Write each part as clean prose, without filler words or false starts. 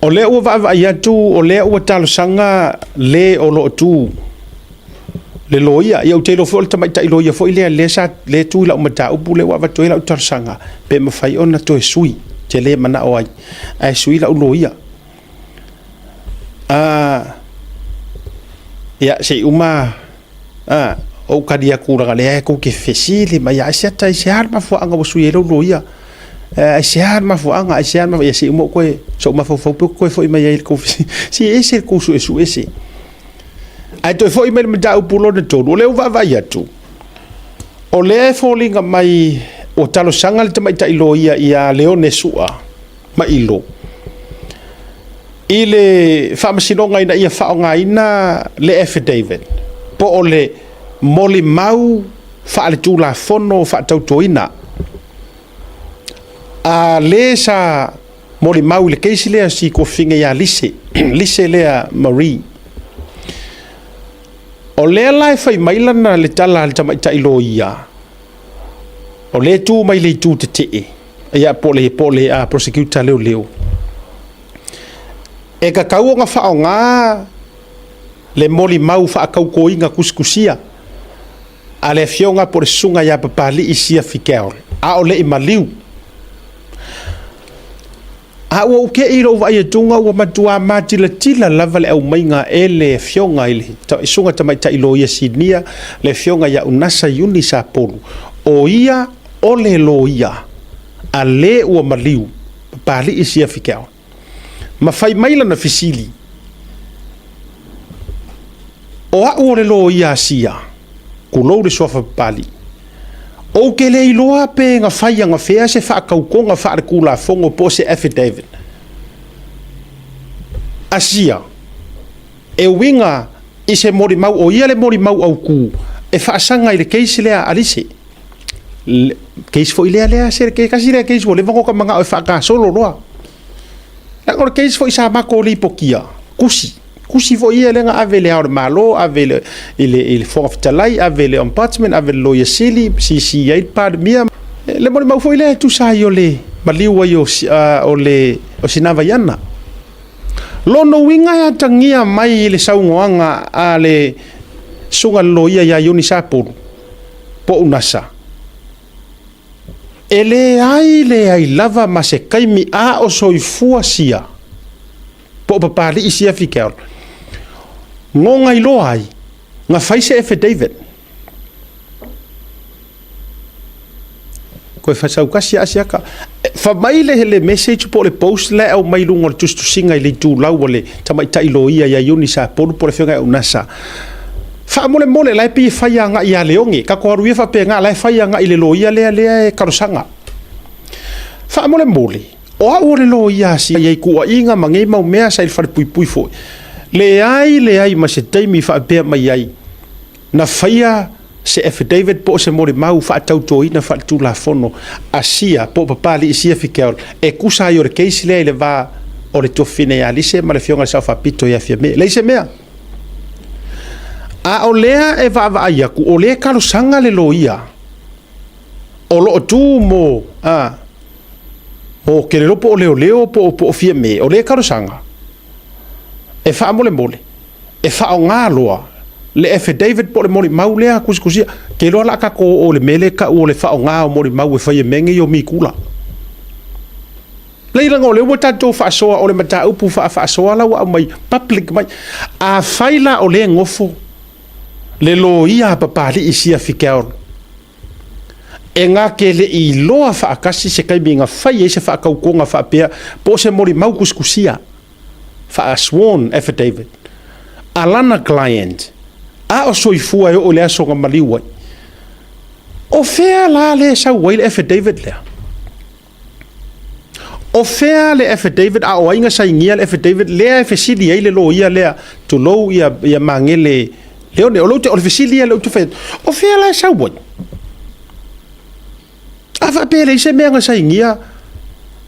O lea ua vaavaai atu o lea ua talosaga le o lo o tu le loia. Ia ou te iloa foi o le tamaitai loia foi lea lea sa lea e tu i lau mataupu lea ua avatu ai lau talosaga pe mafai ona toe sui. Ou te le manao ai ae sui lau loia. Ia se i uma ou tali atu leaga o lea tou te fesili mai lava, Asiata aisea le mafuaaga ua sui ai lou loia? Aisea le mafuaaga, aisea le mafuaaga? Ia se i uma ou toe, sou mafaufau pea ou te toe foi mai ai i le tou fesili. Se e ese le tou suesue ese. Ae toe foi mai i le mataupu lona tolu, o lea ua vaavaai atu, o lea e foliga mai ua talosaga le tamaitai loia ia Leone Sua Mailo i le faamasinoga ina ia faaaogaina le affidavit po o le molimau faaletulafono faatautoina a le sa molimau i le case lea si tuafafine ia Lise, Lise lea Marie. O lea la e fai mai lana le tala a le tamaitai loia, o lea e tu mai le itu tetee, ia po o le prosecutor leoleo, e tatau ona faaaoga le molimau faatautoina tusitusia a le afioga po o le susuga ia Papalii Siafi Carroll, a o le i maliu. A ua ou te i lou vaai atuga ua matua matilatila lava le aumaiga e le afioga i le susuga tamaitai loia sinia, le afioga ia Unasa Iuni Sapolu, o ia o le loia a le ua maliu, Papalii Siafi Carroll. Ma fai mai lana fesili, O au o le loia a Sia, tulou le suafa Papalii, ou te le iloa pe na fai anafea se faatautoga faaletulafono po o se affidavit a Sia e uiga i se molimau, o ia le molimau autu e faasaga i le case lea a Alise. Le case foi lea, lea se tasi lea case ua leva ona ota manao e faagasolo loa. Leaga o le case foi sa matou lipotia, tusi, tusi foi ia lea na ave i le Ao o le Malo, ave i le Fofoga Fetalai, ave i le Ombudsman, ave i le Loia Sili, CC ai le Palemia. Le molimau foi lea e tusa ai o le maliu ai o le o Sinavaiana. Lona uiga e atagia mai i le saunoaga a le susuga i le loia ia Ioni Sapolu po o Unasa, e leai leai lava ma se taimi a o soifua sia po o Papalii sia Fidel goga iloa ai na fai se affidavit. Koe fasaukasi a siaka. Fa mai le, le message po o le post le au mai luga o le tusitusiga i le itulau o le tamaitai loia ia Iuni Sapolu po o le afioga ia Unasa. Faamolemole la e pei e fai agai ia Leone. Tatou alu ia faapena la e fai agai i le loia lea lea e talosaga. Faamolemole, o au o le loia a si ai tuuaiga ma nei mau mea sa i le falepuipui foi. Leai leai ma se taimi faapea mai ai na faia se affidavit po o se molimau faatautoina faaletulafono a Sia po o Papalii Sia Fikel e tusa ai o le case lea i le va o le tuafafine ia Alise ma le afioga i le Sao Faapito ia Fiame. Leai se mea. A o lea e vaavaai atu, o lea e talosaga le loia o lo o tu mo, a, mo Kelelo po o Leoleo po o Fiame, o lea e talosaga e faamolemole e faaaoga loa le affidavit po o le molimau lea tusitusia. Ou te iloa o le a tatou oo i le mea lea e tau o le faaaoga o molimau e fai e mea nei o mikula. Leai leaga o lea ua tatou faasoa, o le mataupu faafaasoa la ua aumai public mai. Afai la o lea e nofo le loia a Papalii Sia Fikel e na te le i iloa faatasi se taimi na fai ai se faatautoga faapea po o se molimau tusitusia faa-sworn affidavit a lana client a o soifua e oo i le aso na maliu ai. O fea la lea e sau ai le affidavit lea? O fea le affidavit a o ai na sainia le affidavit lea e fesili ai le loia lea, tulou ia, ia Magele Leone. O, lou, o le fesili ia lea ou te fai atu, o fea la e sau ai? A faapea e leai se mea na sainia,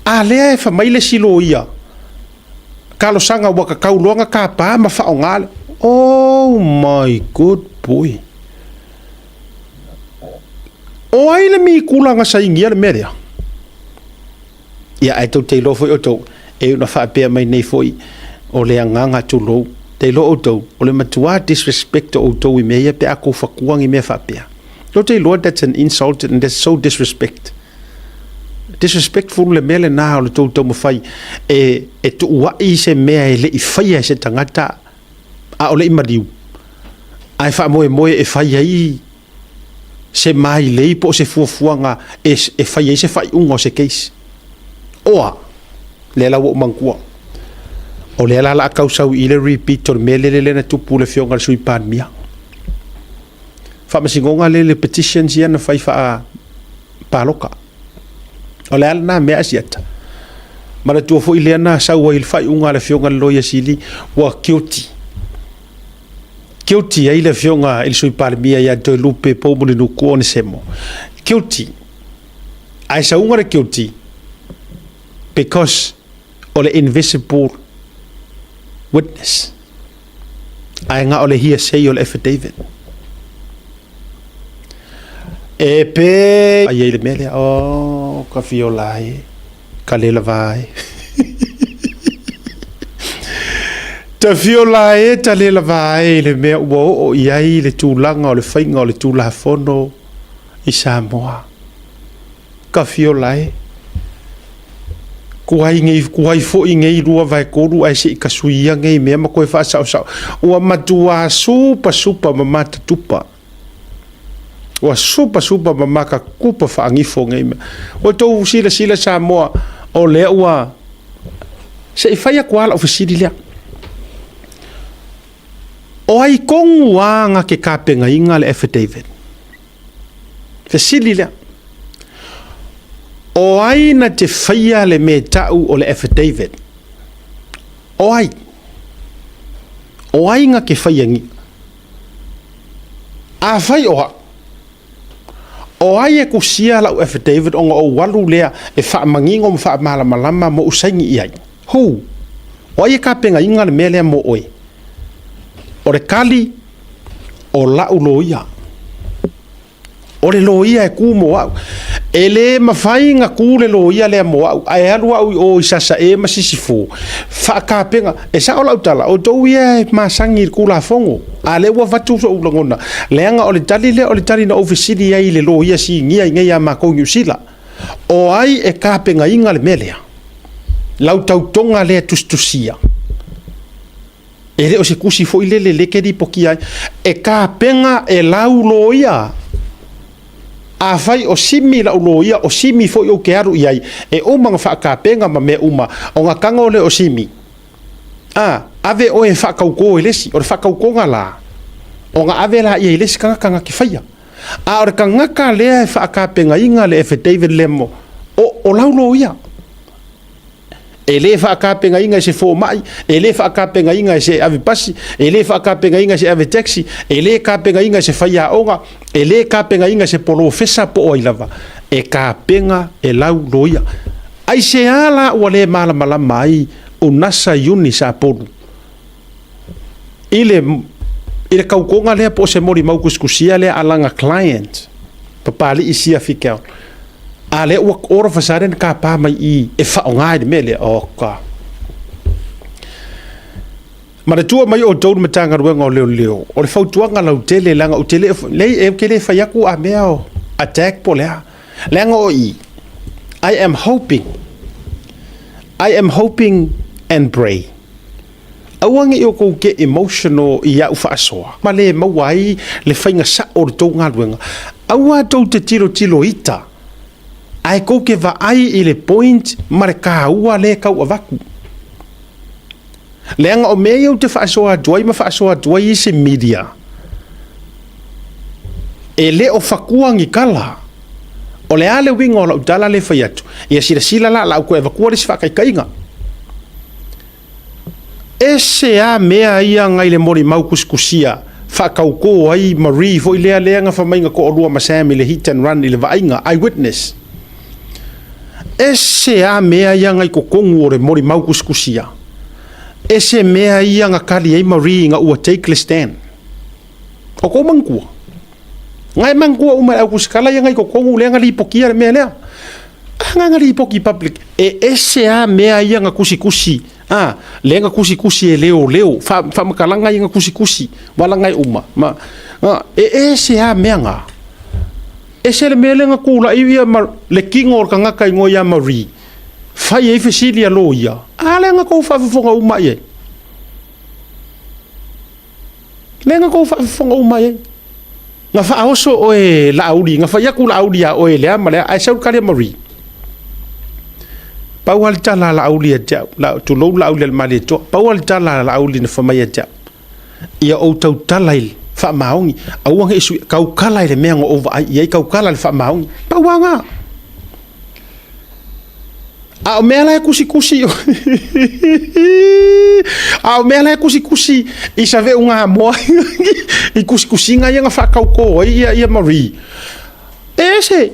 a lea e fai mai le isi loia, talosaga ua tatau loa ona tapa ma faaaoga le... Oh my good boy! O ai le mikula na sainia le mea lea? Ia, ae tou te iloa foi outou, E iu na faapea mai nei foi, o le agaga tulou, te iloa outou, o le matua disrespect o outou i mea ia pe a kou fakua ni mea faapea. Tou te iloa that's an insult and that's so disrespect. Disrespectful le mea lena o le tou taumafai e, e tuuai se mea e le i faia e se tagata a o le i maliu, ae faamoemoe e fai ai se mailei po o se fuafuaga e, e fai ai se faaiuga o se case. Oa, lea la ua ou manatua. O lea la la a tausau i le repeat o le mea lele lea na tupu le afioga i le Sui Palemia. Faamasinoga lele le petitions ia na fai faa paloka. O le a lena mea Asiata. Manatua foi lea na sau ai le faaiuga a le afioga i le Loia Sili ua guilty. Guilty ai le afioga i le Sui Palemia ia Toelupe Poumulinuku Onesemo. Guilty. Ae sauga le guilty because o le invisible witness. Ae na o le hearsay o le affidavit. E pe ai ai le mea lea, oh, ka fiola e, ka le lava e. Ta fiola e, ta le lava e i le mea ua oo i ai le tulaga o le faiga o le Tulafono i Samoa. Ka fiola e. Kuai nei, kuai foi nei 2/3 ae se i kasuia nei mea ma koe faasaosao. Ua matua supa supa ma matatupa. Ua supa supa ma makakupa faagifo nei mea. Ua tou silasila Samoa, o lea ua se i fai atu lava lau fesili lea. O ai tonu lava na te tapenaina le affidavit? Fesili lea. O ai na te faia le mea tau o le affidavit? O ai? O ai na te faia ni? Afai o au, o ai e kusia lau affidavit ona ou alu lea e faamanino ma faamalamalama ma ou saini i ai? Who? O ai e tapenaina le mea lea mo oe? O le tali, o lau loia. O le loia e ku mo au. E le mafai na ku le loia lea mo au, ae alu au i o i Sasae ma Sisifo, faatapena. E sao lau tala, o outou ia e masani i le Tulafono, a lea ua avatu sou lagona, leaga o le tali lea o le tali na ou fesili ai i le loia sinia i nei a matou i Niu Sila. O ai e tapenaina le mea lea? Lau tautoga lea tusitusia. E le o se tusi foi lele le ke lipotia ai. E tapena e lau loia. Afai o Simi lau loia, o Simi foi ou te alu i ai, e uma ona faatapena ma mea uma, ona tago lea o Simi, A, ave oe e faatautō i le isi. O le faatautoga la, ona ave laia i le isi tagata na te faia. A o le tagata lea e faatapenaina le affidavit lea mo, o, o lau loia. E le faatapenaina e se fomai, e le faatapenaina e se ave pasi, e le faatapenaina e se ave taxi, e le tapenaina e se faiaoga, e le tapenaina e se polofesa po o ai lava. E tapena e lau loia. Aisea la ua le malamalama ai Unasa Eunice Apolu i le i le tautoga lea po o se molimau tusitusia lea a lana client, Papalii Sia Fikeaolo? A lea ua all of a sudden tapa mai i e faaaoga i le mea lea. Oh God. Manatua mai outou le Matagaluega o Leoleo, o le fautuaga lautele leaga ou te le, leai, ou te le fai atu a mea o attack po o le a. Leaga o i, I am hoping, I am hoping and pray. Aua ne i outou get emotional i au faasoa ma le maua ai le faiga sao o le tou galuega. Aua tou te tilotilo ita, ae tou te vaai i le point ma le taua lea e tau avatu. Leaga o mea ia ou te faasoa atu ai ma faasoa atu ai isi media, e le o fatua ni tala. O le a le uiga o lau tala lea e fai atu? Ia silasila la, la ou toe avatua le isi faataitaiga. Ese a mea ia ngai le molimau tusitusia faatautō ai Marie foi lea lea na fai mai na toalua ma Sam i le hit and run i le vaaiga, eye witness. Ese a mea ia ngai totonu o le molimau tusitusia. Ese mea ia na kali ai Marie ina ua take le stand. O kou manatua. Ngai manatua uma e au kusikala ia ngai totonu lea na lipotia le mea lea. A nga nga lipoti public e ese a mea ia nga tusitusi a lea nga tusitusi e leoleo fa faamatalaga ia nga tusitusi valaga e uma ma a e ese a mea nga ese le mea lea nga tulai ia ma le tino o le tagata igoa ia Marie fai ai fesili a loia a lea nga tou faafofoga uma i ai lea nga tou faafofoga uma i ai Na faaoso oe Laauli, na fai atu Laauli ia oe lea ma lea, ae sau le tali a Marie. Pau lava le tala a Laauli ia te au, la, tulou Laauli a le Malietoa, pau lava le tala a Laauli na fai mai ia te au, ia ou tautala i le faamaoni, aua ne i sui, tautala i le mea na ou vaai i ai, tautala i le faamaoni. Pau lava lena. A o mea la e tusitusi A o mea la e tusitusi i Save'u Gamoa i tusitusiga ia na faatautō ai ia, ia Marie. E ese,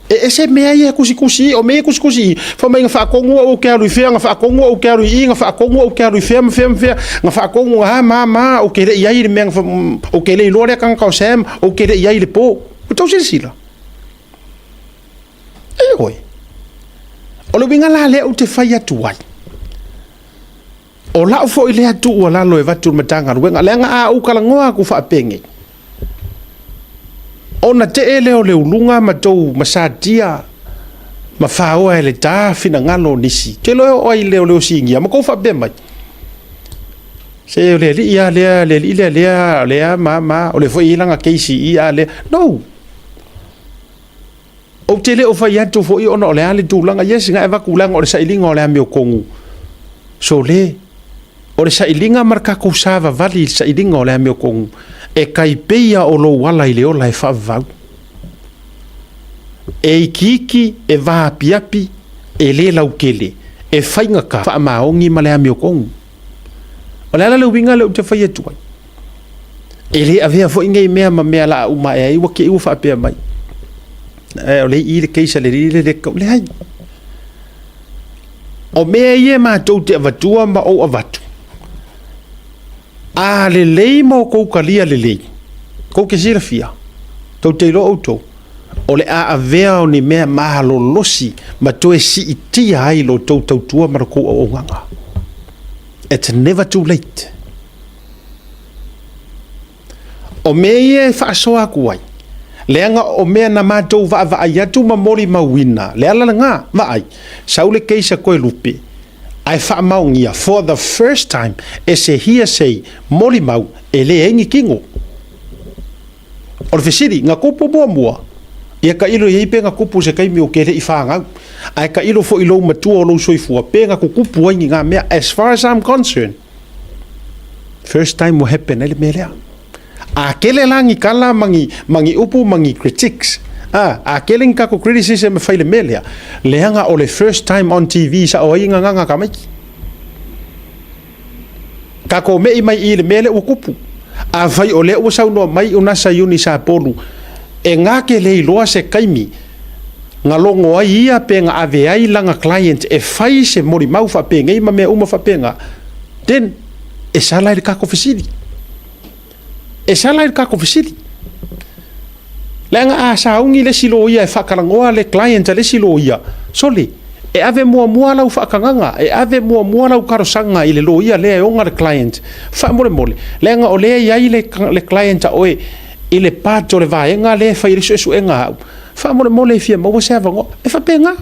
e ese mea ia e tusitusi i, o mea ia e tusitusi i, fai mai na faatonu au ou te alu i fea, na faatonu au ou te alu i i, na faatonu au ou te alu i fea ma fea ma fea, na faatonu a ma ma, ou te le i ai i le mea na, ou te le iloa lea tagata o Sam, ou te le i ai i le pō. Ua tou silasila? Ioe. O le uiga la lea ou te fai atu ai, o lau foi lea tuualalo e avatu i le Matagaluega, leaga a ou talanoa atu faapenei, ona tee lea o le uluga ma tou masatia ma faoa e le ta finagalo o nisi. Ou te iloa e oo ai i leoleo sinia ma tou faapea mai, se o le alii lava lea, le alii lea lea, lea ma ma, o lea foi e i ai lana case i i a lea. No! Ou te le o fai atu foi ona o le a le tulaga, yes, na e avatu leaga o le sailiga o le amiotonu. Sole, o le sailiga ma le tatou savavali i le sailiga o le amiotonu, e tai pei a o lou ala i le ola e faavavau. E ikiiki, e vaapiapi, e le lautele, e faigata faamaoni ma le amiotonu. O le ala le uiga lea ou te fai atu ai? E le avea foi nei mea ma mea la uma ae ai ua te i ua faapea mai. E, o le i le case a le alii le le kau. Leai. O mea ia matou te avatua ma ou avatu, a lelei ma outou talia lelei, tou te silafia, tou te iloa outou, o le a avea o ni mea malolosi ma toe siitia ai lo outou tautua ma lo outou auaunaga. It's never too late. O mea ia e faasoa atu ai, leaga o mea na matou vaavaai atu ma molimauina, le ala lena, vaai, sau le case a Toelupe, ae faamaonia for the first time e se hearsay molimau e leai ni tino. O le fesili, na tupu muamua? Ia tailo i ai pe na tupu i se taimi ou te le i fanau. Ae tailo foi i lou matua o lou soifua pe na tutupu ai ni na mea. As far as I'm concerned, first time ua happen ai le mea lea. A kele la ni tala ma ni, ma ni upu ma ni critiques, a, a kele ni tatou criticism e fai i le mea lea, leaga o le first time on TV sao ai gagana tamaiti. Tatou me'i mai i i le mea lea ua tupu. Afai o lea ua saunoa mai o Nasa Iuni Sapolu, e na te le iloa se taimi na logo ai ia pe na ave ai lana client e fai se molimau faapenei ma mea uma faapena, then e sala i le tatou fesili. E sala i le tatou fesili. Leaga a sauni le isi loia e faatalanoa le client a le isi loia, sole, e ave muamua lau faatagaga, e ave muamua lau talosaga i le loia lea e ona le client. Faamolemole, leaga o lea e i ai le, le client a oe i le part o le vaega lea e fai ai le suesuega a au. Faamolemole e fia maua se avanoa. E faapena.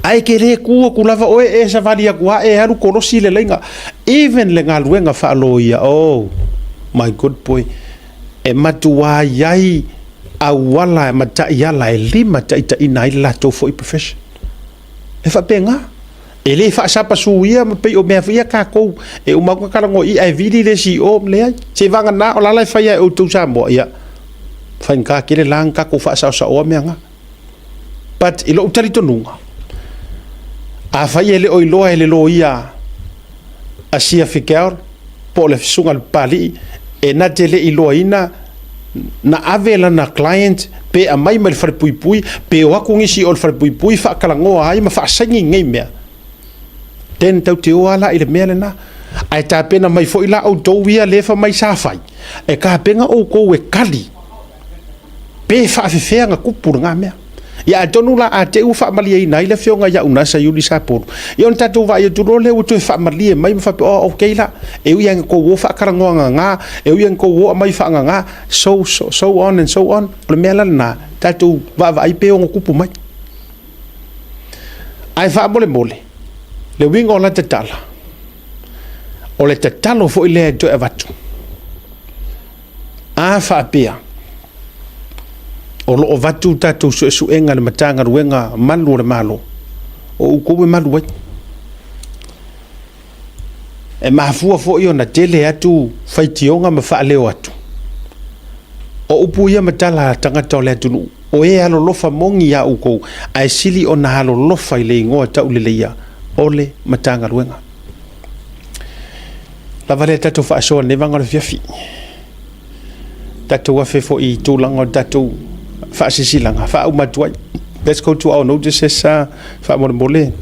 Ae ke le kū aku lava oe e savali aku a e alu kolosi le laina. Even le galuega faaloia, oh my good boy, e matuā i ai auala ma taiala e limataitaiina ai le latou foi profession. E faapena. E le faasapasuia ma pei o mea foi ia tatou e uma atu talanoa i i ae vili le isi i o, leai. Seivagana o la la e fai lava e outou Samoa, ia faigata tele la ona tatou faasaosaoa mea na. But i lou talitonuga, afai e le o iloa e le loia a Sia Figel po o le Susuga i le Papalii e na te le iloaina na ave lana client pe aumai mai le falepuipui pe o atu nisi o le falepuipui faatalanoa ai ma faasaini nei mea, then tau te o lava la i le mea lena. Ae tapena mai foi la outou ia lea e fai mai sa fai, e tapena outou e kali pe faafefea na tupu lena mea. Ia atonu la a te i ua faamalieina ai le afioga ia Unasa Iuli Sapolu, ia ona tatou vaai atu loa lea ua toe faamalie mai ma faapea, oh, okay la, e ui lava ina tou o faatalanoa gaga, e ui lava ina tou o aumai faagaga, so, so, so on and so on. O le mea la lena, tatou vaavaai pe ono tupu mai. Ae faamolemole, le uiga o lata tala, o le tatalo foi lea e toe avatu. A faapea, o lo o avatu tatou suesuega i le Matagaluega malu o le Malo, o outou e malu ai. E mafua foi ona tele atu faitioga ma faaleo atu, o upu ia ma tala a tagata o le atunuu, o e alolofa moni ia outou, ae sili ona alolofa i le igoa tauleleia o le Matagaluega. Lava lea tatou faasoa i lenei vaega o le afiafi. Tatou afe foi i tulaga o le tatou faasilasilaga, faauma atu ai. Let's go to our notices, faamolemole.